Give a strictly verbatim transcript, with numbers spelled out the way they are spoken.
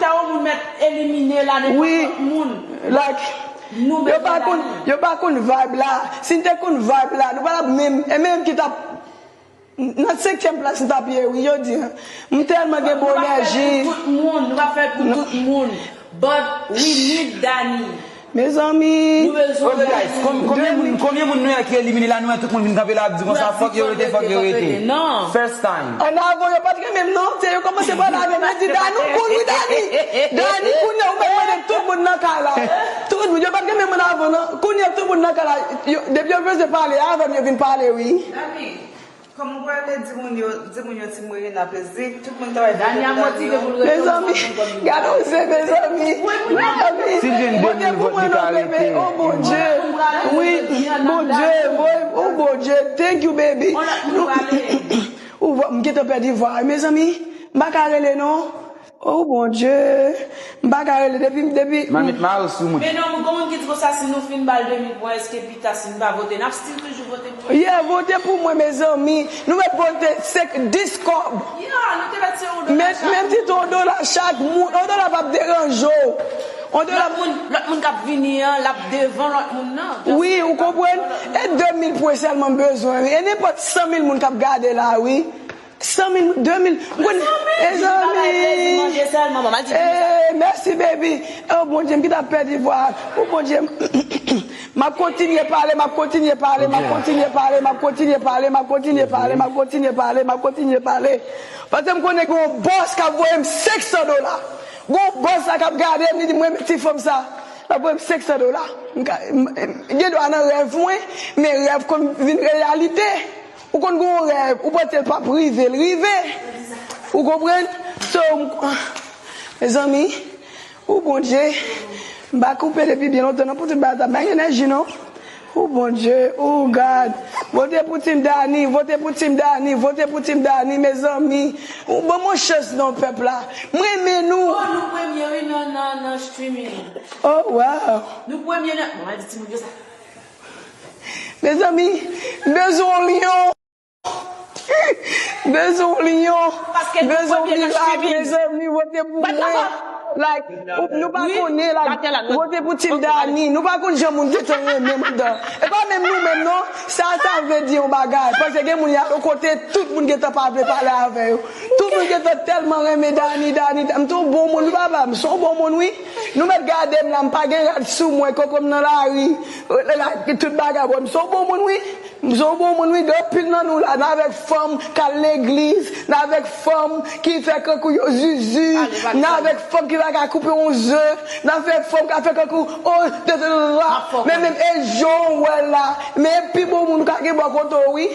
Sa yon moun mèt elimine la nenpòt moun. Like, yo pa konn, yo pa konn vibe la. Si n te konn vibe la, nou pa t ap menm, e menm ki t ap nan senkyèm plas n t ap ye wi jodi a. M tèlman gen bon enèji. Tout moun, nou pa fè pou tout moun. But we need Dani. Mezanmi. Ok guys, konbyen moun konbyen moun nou wè ki elimine la, nou wè tout moun vin kanpe la ap di konsa fòk yo rete, fòk yo rete. Non. First time. An avan yo pa t renmen m non, se yo kòmanse pale avè m, yo di Dani ou cool wi Dani. Dani kounye a ou mèt mande tout moun nan kay la. Tout moun, yo pa t renmen m an avan non. Kounye a tout moun nan kay la, depi yo bezwen pale avè m yo vin pale wi. Kòm ou pral di moun yo, di moun yo ti mwen Rena plezi, tout moun ta wè Dani a motive pou l rete. Mezanmi, gade w se mezanmi. Si l jwenn de mil vòt li ka rete. Oh Bondye. Wi, Bondye, oh Bondye. Thank you baby. Ou m gentan pèdi vwa. Mezanmi, m pa ka rele non. Oh Bondye. M pa ka rele depi depi. Mamit mal sou mwen. Men non, gon moun ki di konsa si nou fin ba l de mil pwen, èske pita si n pa vote, n ap still toujou vote pou li? Yeah, vote pou mwen mezanmi. Nou mèt vote senk, dis kòb. Yeah, nou te mèt se yon dola chak. Menm si se yon dola chak moun, yon dola p ap deranje w. Yon dola. Lòt moun, lòt moun k ap vini an, l ap devan lòt moun nan. Wi, ou konprann? E de mil pwen sèlman m bezwen wi. E nenpòt san mil moun k ap gade la wi. San mil, de mil, m konn, mezanmi. Mèsi baby. Oh Bondye, m ki t ap pèdi vwa. Oh Bondye. M ap kontinye pale, m ap kontinye pale, m ap kontinye pale, m ap kontinye pale, m ap kontinye pale, m ap kontinye pale, m ap kontinye pale. Paske m konnen gen yon bòs k ap voye m senk san dola. Gen yon bòs la k ap gade m, li di m renmen ti fanm sa. L ap voye m senk san dola. M ka, m, m, gen dwa nan rèv mwen, men rèv konn vin reyalite. Ou konn gen yon rèv, ou panse l p ap rive, l rive. Ou konprann? So, m, mezanmi, ou Bondye, m pa koupe depi byen lontan non pou tout bagay sa, m pa gen enèji non. Ou Bondye, ou God. Vote pou Team Dani, vote pou Team Dani, vote pou Team Dani, mezanmi. Ou ban m yon chans non pèp la. M renmen nou. Oh, nou premye wi nan nan nan streaming. Oh wow. Nou premye nan, mwen di timoun yo sa. Mezanmi, m bezwen yon lyon. Bezwen yon lyon. Bezwen yon mirak, mezanmi, vote pou mwen. Like, nou pa konnen, like, vote pou Team Dani. Nou pa konn jan moun gentan renmen m anndan. E pa menm nou menm non. Sa, sa vle di yon bagay. Paske gen moun y al yon kote, tout moun gentan pa vle pale avè yo. Tout moun gentan tèlman renmen Dani, Dani. M se yon bon moun wi papa, m se yon bon moun wi. Nou mèt gade m la, m pa gen rad sou mwen, koko m nan lari. Tout bagay, bon, m se yon bon moun wi. M se yon bon moun wi, gen anpil nan nou la, n avèk fanm k al legliz, n avèk fanm ki fè kankou yo zuzu, n avèk fanm ki pa ka koupe yon ze, n avèk fanm k ap fè kankou, oh, men menm e jan w wè l la, men pi bon moun ou ka gen bò kote w wi.